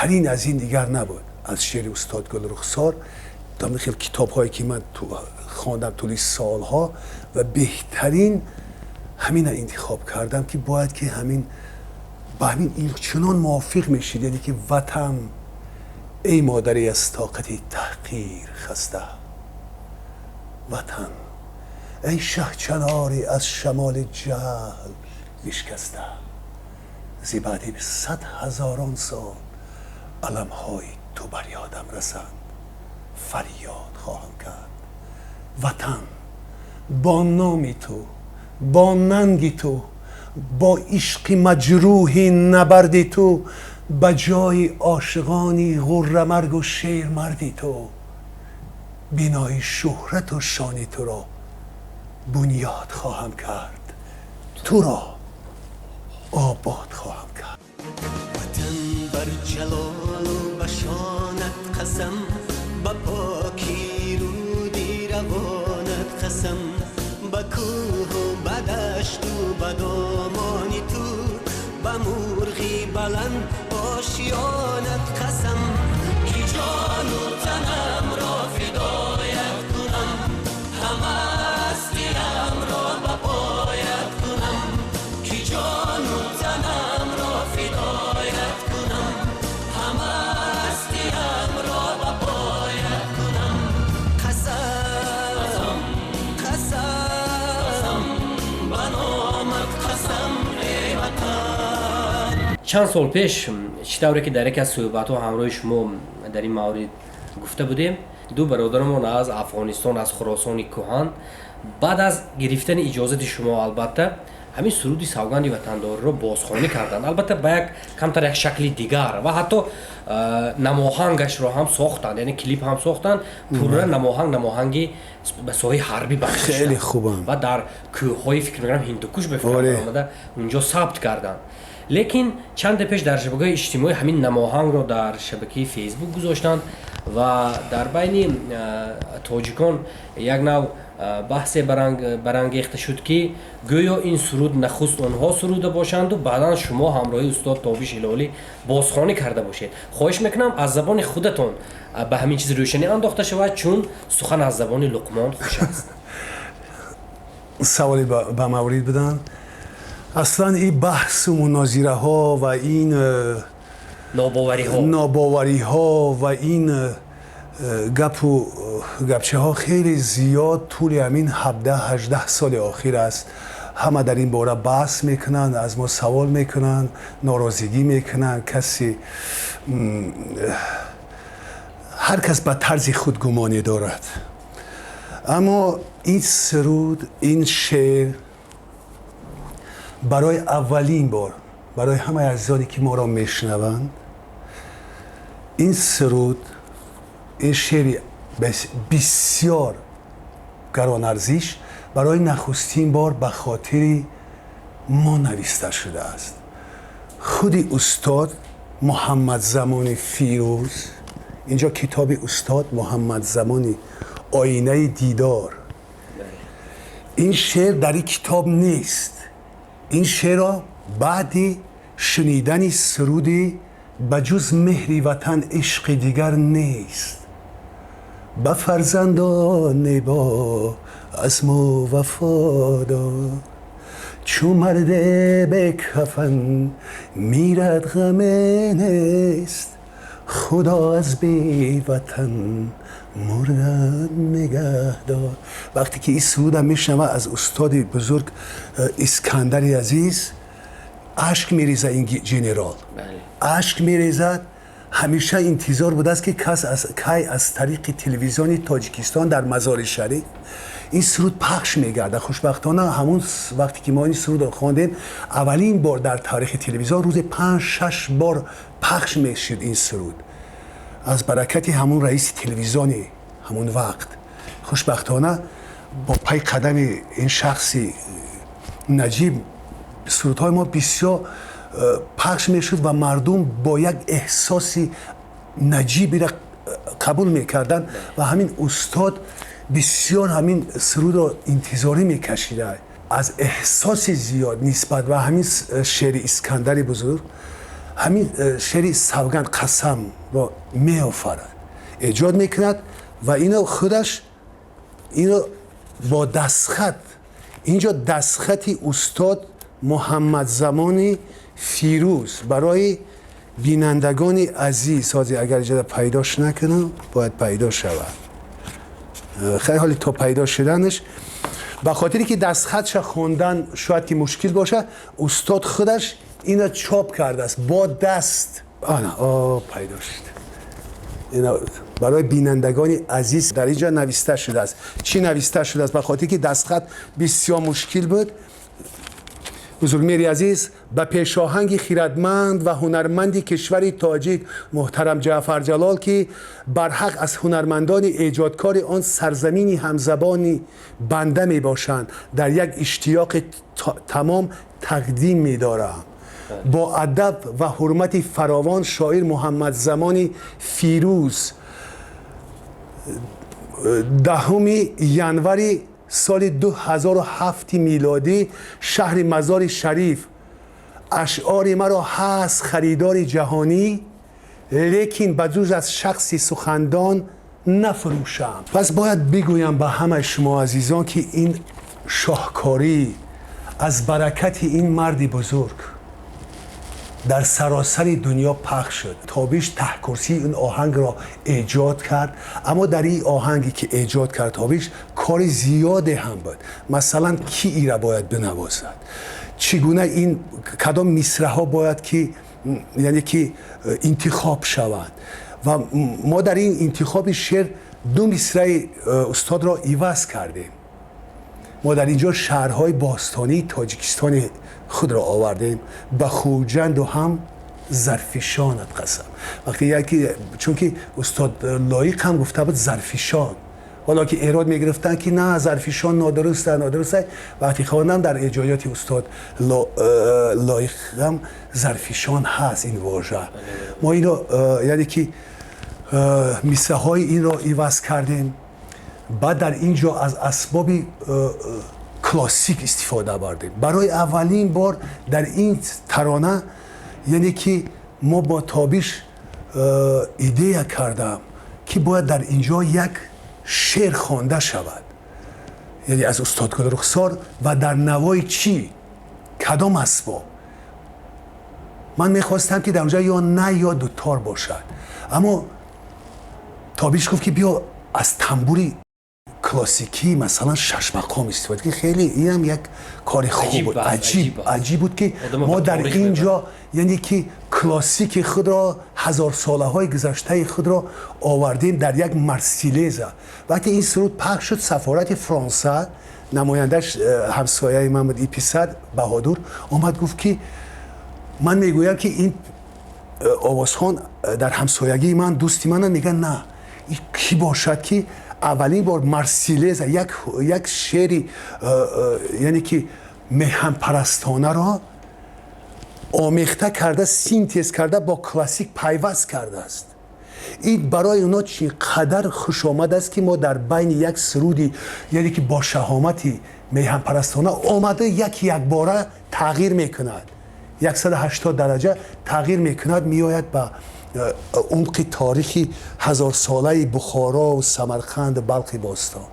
Беҳтарин аз ин дигар набуд, аз шеъри устод Гулрухсор. Хел китобҳое ки ман хондам тӯли солҳо, ва беҳтарин ҳамина интихоб кардам, ки бояд ки ҳамин ба ҳамин чунон мувофиқ мешид. Яъне ки ватан, эй модари аз тоқати таҳқир хаста, ватан, эй шаҳчанори аз шамоли ҷаҳл бишкаста, зи баъди сад ҳазорон сол аламҳои ту бар ёдам расанд, фарёд хоҳам кард. Ватан, бо номи ту, бо нанги ту, бо ишқи маҷрӯҳи набарди ту, ба ҷои ошиқони ғуррамаргу шермарди ту, бинои шӯҳрату шони туро бунёд хоҳам кард, туро обод хоҳам кард. Ватан, бар ҷалолу ба шонат қасам, ба покӣ руди равонат қасам, ба кӯҳу ба дашту ба домони ту, ба мурғи баланд ошёнат қасам, ки ҷону танамро фидоят кунам, ҳама ҳастиямро ба поят кунам, ки ҷону танамро фидоят кунам, ҳама ҳастиямро ба поят кунам. Қасам, қасам, ба номат қасам, эй ватан. Чанд сол пеш, чӣ тавре ки дар яке аз суҳбатҳо ҳамроҳи шумо дар ин маврид гуфта будем, ду бародарамон аз Афғонистон, аз Хуросони кӯҳан, баъд аз гирифтани иҷозати шумо, албатта, ҳамин суруди савганди ватандориро бозхонӣ карданд, албатта, ба як камтар як шакли дигар, ва ҳатто намоҳангашро ҳам сохтанд, яъне клип ҳам сохтанд. Пурра намоҳанг, намоҳанги ба соҳаи ҳарбӣ бахшида. Хеле хубам. Ва дар кӯҳҳои, фикр мекунам, Ҳиндукуш омада, унҷо сабт карданд. Лекин чанде пеш дар шабакаҳои иҷтимоӣ ҳамин намоҳангро дар шабакаи Фейсбук гузоштанд ва дар байни тоҷикон як нав баҳсе барангехта шуд, ки гӯё ин суруд нахуст онҳо суруда бошанду баъдан шумо ҳамроҳи устод Тобиш Ҳилолӣ бозхонӣ карда бошед. Хоҳиш мекунам, аз забони худатон ба ҳамин чиз рӯшанӣ андохта шавад, чун сухан аз забони Луқмон хуш аст. Саволи ба маврид буданд. Аслан ин баҳсу мунозираҳо ва ин нобовариҳо. Нобовариҳо ва ин гапу гапчаҳо хеле зиёд тӯли ҳамин 17-18 соли охир аст. Ҳама дар ин бора баҳс мекунанд, аз мо савол мекунанд, норозигӣ мекунанд. Каси ҳар кас ба тарзи худ гумоне дорад. Аммо ин суруд, ин шеър барои аввалин бор, барои ҳамаи азизоне ки моро мешунаванд, ин суруд, ин шеъри бисёр гаронарзиш барои нахустин бор ба хотири мо нависта шудааст. Худи устод Муҳаммадзамони Фирӯз, инҷо китоби устод Муҳаммадзамони «Оинаи дидор», ин шеър дар ин китоб нест. Ин шеърро баъди шунидани суруди «Ба ҷуз меҳри ватан ишқи дигар нест», ба фарзандоне бо азму вафодор, чу марде бекафан мирад, ғаме нест, худо аз беватан мурдан нигаҳдор. Вақте ки ин сурудам мешунава аз устоди бузург Искандари азиз, ашк мереза. Ин генерал ашк мерезад. Ҳамеша интизор будааст, ки кас кай аз тариқи телевизиони Тоҷикистон дар Мазори Шариф ин суруд пахш мегардад. Хушбахтона, ҳамун вақте ки мо ин сурудро хондем, аввалин бор дар таърихи телевизион рӯзи панҷ шаш бор пахш мешуд ин суруд, аз баракати ҳамун раиси телевизиони ҳамун вақт. Хушбахтона, бо пай қадами ин шахси наҷиб сурудҳои мо бисёр пахш мешуд ва мардум бо як эҳсоси наҷибира қабул мекарданд. Ва ҳамин устод бисёр ҳамин сурудро интизорӣ мекашида. Аз эҳсоси зиёд нисбат ба ҳамин шеъри Искандари бузург. Ҳамин шеъри савганд, қасамро меофарад, эҷод мекунад ва ино худаш ино бо дастхат, инҷо дастхати устод Муҳаммадзамони Фирӯз. Барои бинандагони азиз, ҳозир агар иҷода пайдош накунам, бояд пайдо шавад. Хеле ҳоли то пайдо шуданаш, ба хотире ки дастхатша хондан шояд ки мушкил бошад, устод худаш ина чоп кардааст бо даст. Ана, пайдо шуд. Ина барои бинандагони азиз дар инҷо нависта шудааст. Чӣ нависта шудааст? Ба хотире ки дастхат бисёр мушкил буд. Бузургмери азиз, ба пешоҳанги хирадманд ва ҳунарманди кишвари тоҷик муҳтарам Ҷаъфар Ҷалол, ки барҳақ аз ҳунармандони эҷодкори он сарзамини ҳамзабони банда мебошанд, дар як иштиёқи тамом тақдим медорам. Бо адаб ва ҳурмати фаровон, шоир Муҳаммадзамони Фирӯз, 10-уми январи соли 2007 милодӣ, шаҳри Мазори Шариф. Ашъори маро ҳаст харидори ҷаҳонӣ, лекин ба ҷуз аз шахси сухандон нафурӯшам. Пас бояд бигӯям ба ҳамаи шумо азизон, ки ин шоҳкорӣ аз баракати ин марди бузург дар саросари дунё пахш шуд. Тобиш таҳкурсии ин оҳангро эҷод кард, аммо дар ин оҳанге ки эҷод кард Тобиш, кори зиёде ҳам буд. Масалан, ки ира бояд бинавозад, чӣ гуна ин, кадом мисраҳо бояд ки, яъне ки интихоб шаванд. Ва мо дар ин интихоби шеър ду мисраи устодро иваз кардем. Мо дар ин ҷо шаҳрҳои бостонии Тоҷикистони худро овардем, ба Хуҷанду ҳам Зарфишонат қасам. Вақте яки, чунки устод Лоиқ ҳам гуфта буд Зарфишон, ҳоло ки эрод мегирифтанд, ки на, Зарфишон нодуруст, нодуруст. Вақте хондам, дар эҷодиёти устод Лоиқ ҳам Зарфишон ҳаст ин вожа. Мо ино, яъне ки мисраҳои инро иваз кардем. Баъд дар ин ҷо аз асбоби классик истифода бардем. Барои аввалин бор дар ин тарона, яъне ки мо бо Тобиш идея кардам, ки бояд дар ин ҷо як шеър хонда шавад, яъне аз устод Гулрухсор, ва дар навои чӣ, кадом асбоб. Ман мехостам, ки дар онҷо ё най, ё дутор бошад, аммо Тобиш гуфт, ки биё аз тамбури классикӣ, масалан, шашмақом истифода, ки хеле инам як кори хуб буд. Аҷиб буд, ки мо дар ин ҷо, яъне ки классики худро, ҳазорсолаҳои гузаштаи худро овардем дар як Марсилеза. Вақте ин суруд пахш шуд, сафорати Фронса, намояндаш ҳамсояи ман буд, и писар Баҳодур, омад, гуфт, ки ман мегӯям, ки ин овозхон дар ҳамсоягии ман, дӯсти мана. Мегӯяд, на, кӣ бошад, ки аввалин бор Марсилеза, як шеъри яъне ки меҳанпарастонаро омехта карда, синтез карда, бо классик пайваст кардааст. Ин барои онҳо чӣ қадар хушомад аст, ки мо дар байни як суруди, яъне ки бо шаҳомати меҳанпарастона омада, як якбора тағйир мекунад, 180 дараҷа тағйир мекунад, меояд ба умқи таърихи ҳазорсолаи Бухоро, Самарқанд, Балхи бостон.